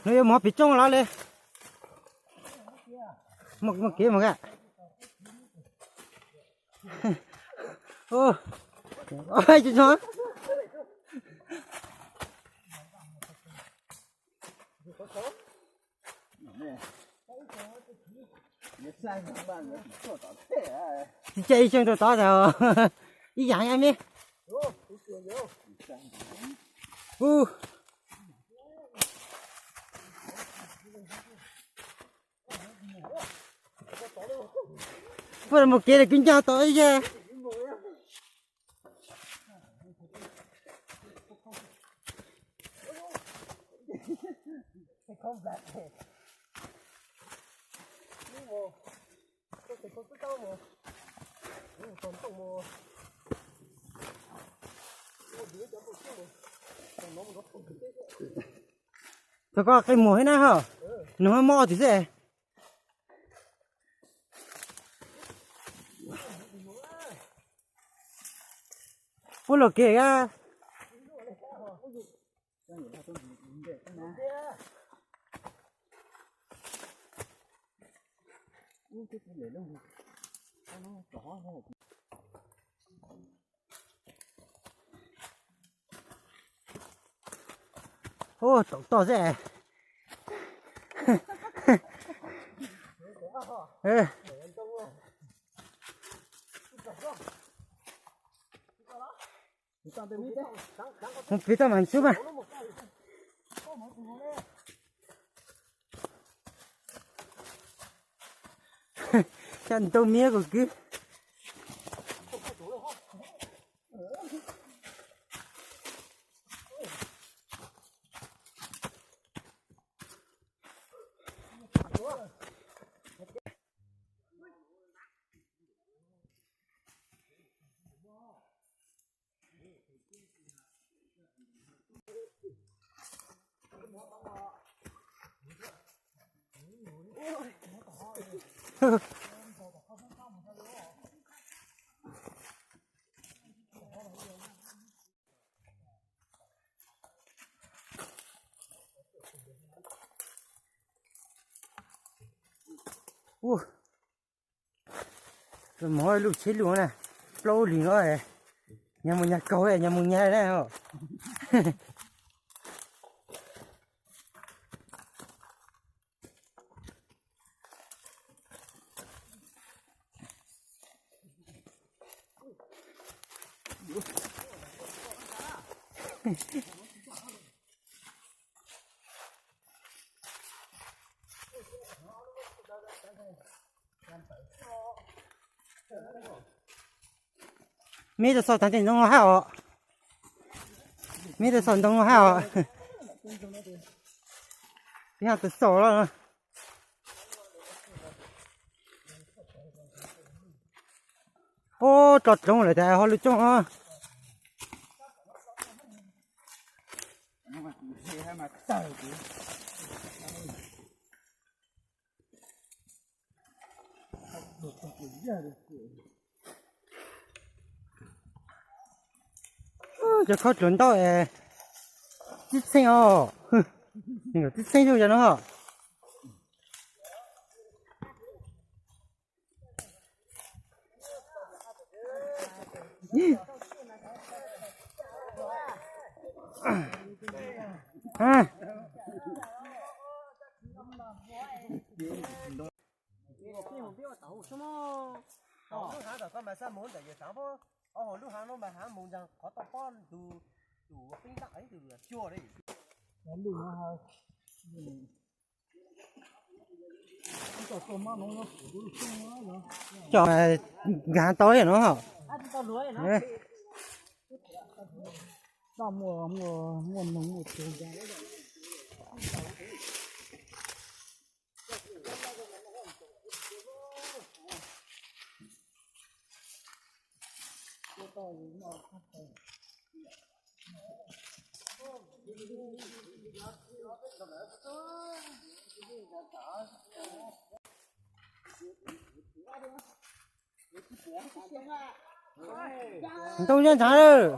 No yuav mus pem tsooj los li. Mus kev mus a. Tsis ca ib xyoo rau tod tas ib yam me. Puag mus kev lawm kwv ncaug tau ib yam. Tau koj qe muag thiab na ho. Nws ho mob tim xwb. Puab luag kev a. Ub, taum toj xwb. Mus pem toj mam xub mas. Coj ntau miab kuv kwv. Ub, mov lub tsheb lug na, plaub lig no, nyag mus nyag kaug, nyag mus nyag na. Meb tau xaus tag tej ntoo hab os. Meb tau xaus ntoo hab os. Peb ho tau xaus los. Ub, tso dloov lawm tas ho lug tsooj os. Cov khaub dluav ntaub es tib txheej os. Tib txheej zoo cov no. Hauv lub hav tom koj mas xaj mus ntawm yawg Xav Pob, ob hauv lub hav no mas hav mus ntag qhov toj pob ntug tus peb ntaj ib tus cuag li. Cov nkag tau no. Ntoo nyob nthav lawm.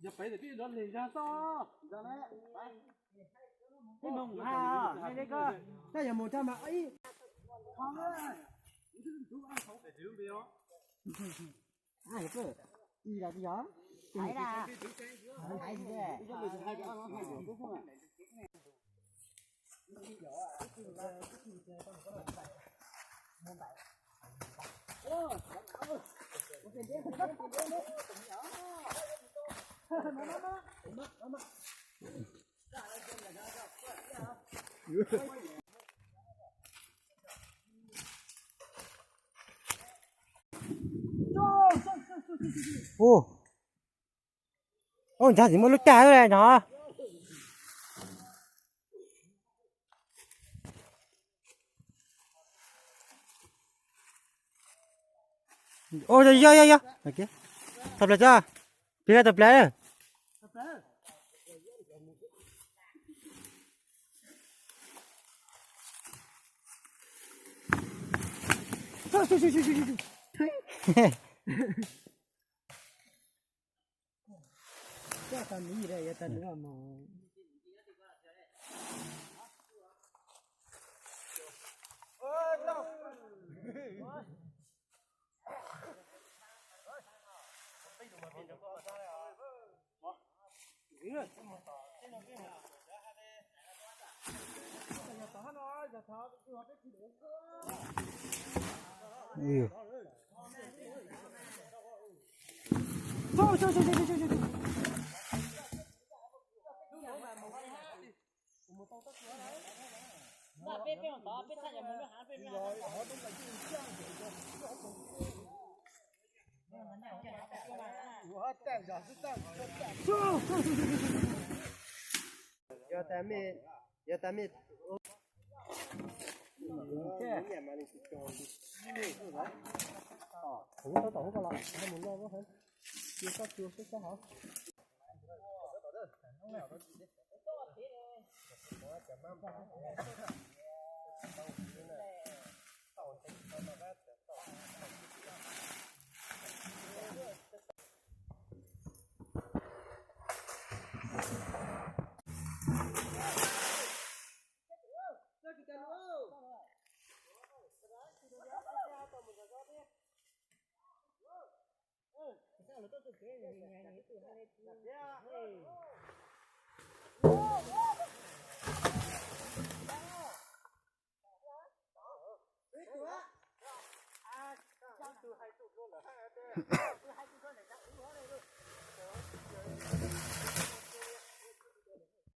Yog pem peb nrov lig zog toj. Peb mus ha, nej ko, koj yog mus tag mas ib. Ua, ua ntshav tsis muaj lub caj no. Ua yog yog yog. Tau plaws tso. Plig tau plaws. Yog tas me, yog tas me.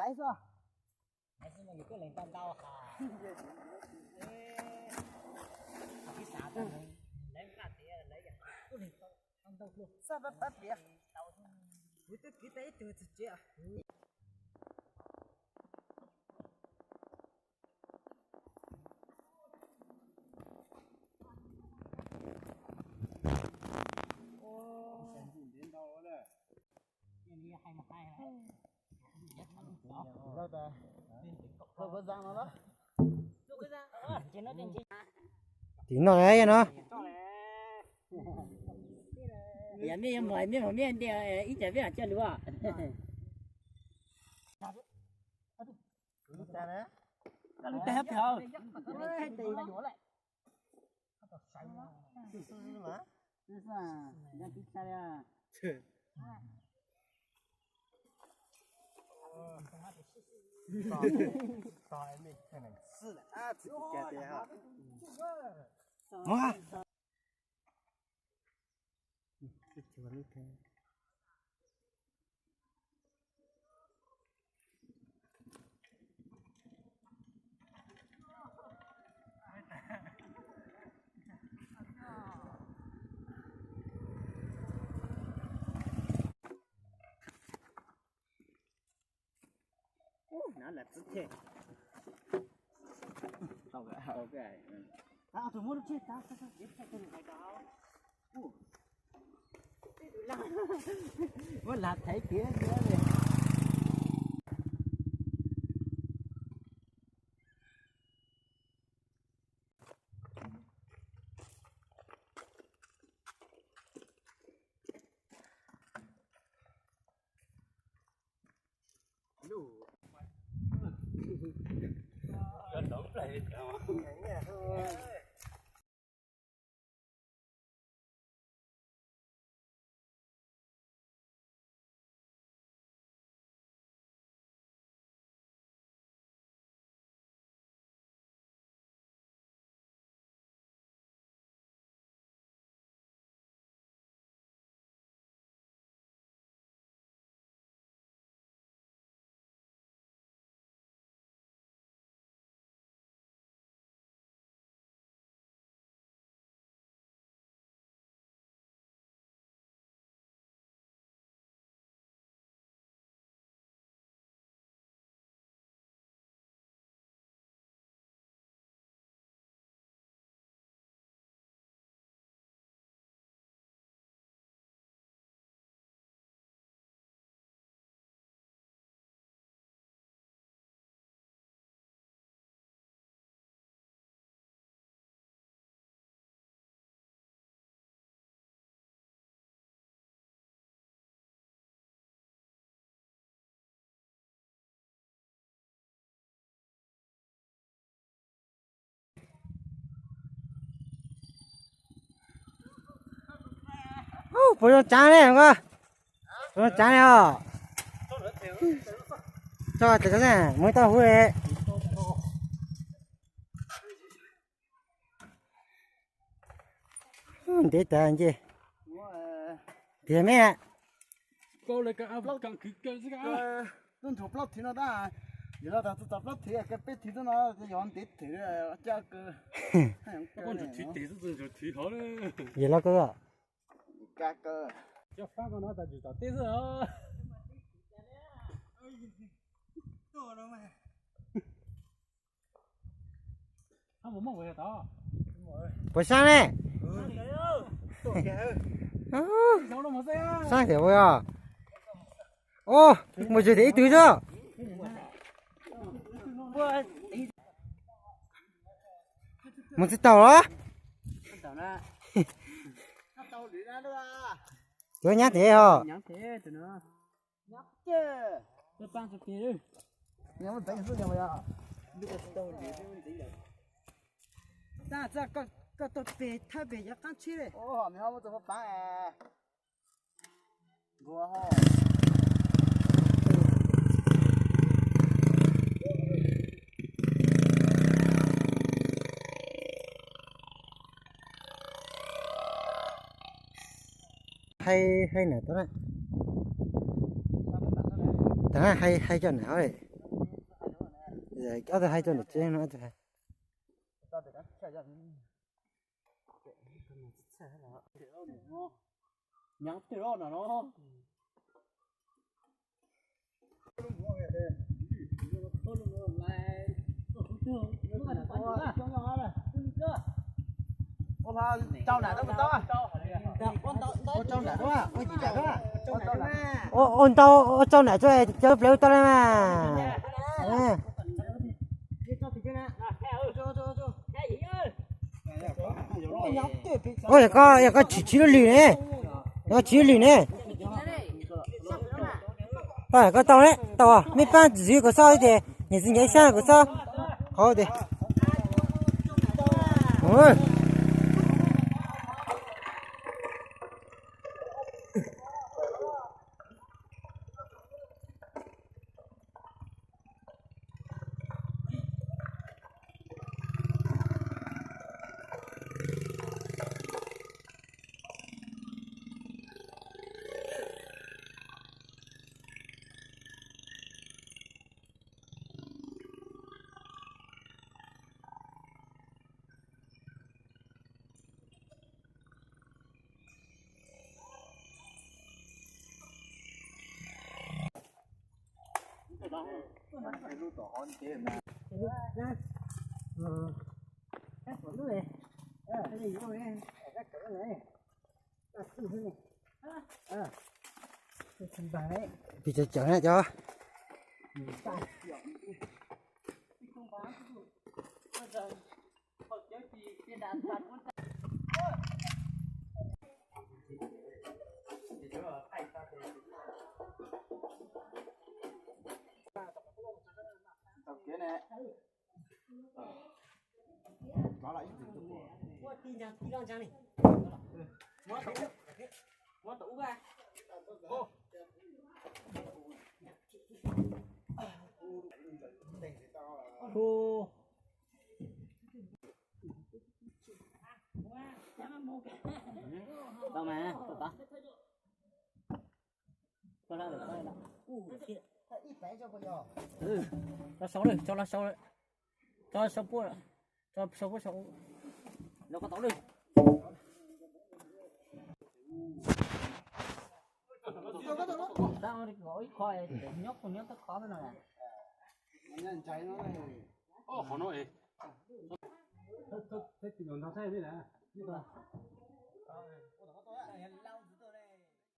Laiv xwb. Laiv xwb mas yus kuj lees tau ntau ha. Ib xav tau lees nqa tias laiv yam kuj lees tau ntau hlua. Xab pab pab piav. Kuv twb kwv tau ib tug txiv tsev. Tim no no. Yog mej yuav mus mej mus mej ntiag ib cag peb coj lug. Muab lag thaiv kiag. Puas zoo tsav ne koj? Puas zoo tsav ne os? Tso tawm ko, muaj ib tauj huv. Ntev tas nce. Tiag me. Tuaj nthuav plaub thiv no tab, yog los tas tuaj txog plaub thiv, peb thiv tuaj no yog ntev thiv caj kawg. Yog los kawg. Cov fab ko no tas tsis tom teb xwb. Puas sab ne? Sab tiag puas yog? Ub, mus tsis tiag ib tug xwb. Mus tsis taus los? Yuav nyab tiag os. Koj tuaj peg thawj peg yuav qab tsheb li. Hais hais na, hais hais cov nam, ob tug hais cov nam tsev no. Rau nam tau tau. Ua ntau, ua tsau nram tso, cov plev tau li mas. Ua yog koj, yog koj tsis, tsis lub lwm ne, yog tsis lub lwm ne. Koj tau ne, tau, mej pab ntxwv kuv xob ib tes, niam txiv ncav ib sab kuv xob qhov tes. Pis cov cawv na cov. Tau mas, tau tau. Tso los sau lawm, tso los sau lawm. Tso sau puab, tso sau puab sau. Los koj tau lawm. Tab ib qho nyob kuj nyob tab qhov no. Qhov no es.